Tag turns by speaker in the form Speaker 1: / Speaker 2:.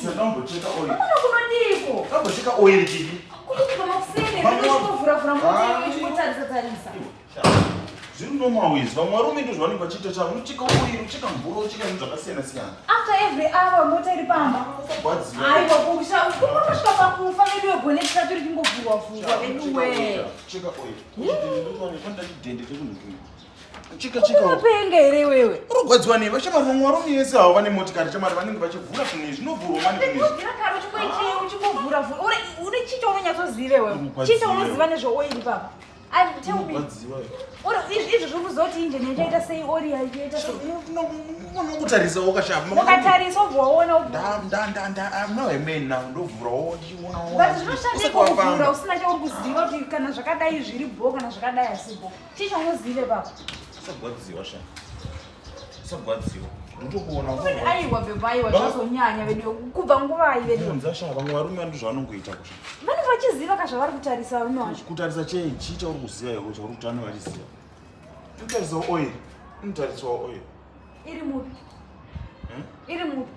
Speaker 1: Ndakambocheka oil.
Speaker 2: Unoona kunodiiko?
Speaker 1: Ndakambocheka oil kiki.
Speaker 2: Kubva makuseni
Speaker 1: Vamwe-
Speaker 2: uchingovhuravhura mota
Speaker 1: Ah.
Speaker 2: iwe uchingotarisa tarisa.
Speaker 1: Zviri normal izvi. Vamwe varume ndizvo zvavanenge vachiita chavo. Unocheka oil, ucheka mvura, ucheka zvinhu zvakasiyana siyana.
Speaker 2: After every hour mota iri pamba.
Speaker 1: Usagwadziwa.
Speaker 2: Aiwa kusha kungosvika pakufa veduwe bonnet racho richingovhurwa vhurwa veduwe.
Speaker 1: Cheka oil. Ndotowana chidhende chekunhuku. Cheka cheka.
Speaker 2: Unopenga here iwewe?
Speaker 1: Urogwadziwa nei? Vachamari vamwe varume vese avo vane motikari chamari vanenge vachivhura zvinhu izvi zvinovhurwa mani zvinhu izvi.
Speaker 2: Kubvira kare uchingoichi uchingovhura vhura. Uri une chii chaunonyatsoziva iwewe? Chii chaunoziva nezveoil papa? I tell me.
Speaker 1: Urogwadziwa.
Speaker 2: Uri izvi izvi zviri kuzoti injini yachaita sei ori yachaita sei?
Speaker 1: Unokutarisa wakashama.
Speaker 2: Ukatarisa ubva waona ubva.
Speaker 1: Nda nda nda nda I'm now a man now. Ndovhurawo ndichiona
Speaker 2: But zvinoshandei kuvhura usina chauri kuziva kuti kana zvakadai zviri bho kana zvakadai asi bho. Chii chaunoziva papa?
Speaker 1: Usagwadziwa sha. Usagwadziwa. Ndotokuona.
Speaker 2: Aiwa bhebha aiwa zvazonyanya vedu kubva nguvai vedu.
Speaker 1: Unza sha vamwe varume ndizvo vanongoita kusha.
Speaker 2: Vanenge vachiziva ka zvavari kutarisa varume vacho.
Speaker 1: Kutarisa chei chii chauri kuziva iwe chauri kuti vanenge vachiziva. Unotarisa oil. Unotarisa oil.
Speaker 2: Iri mupi?
Speaker 1: Hmm?
Speaker 2: Iri mupi?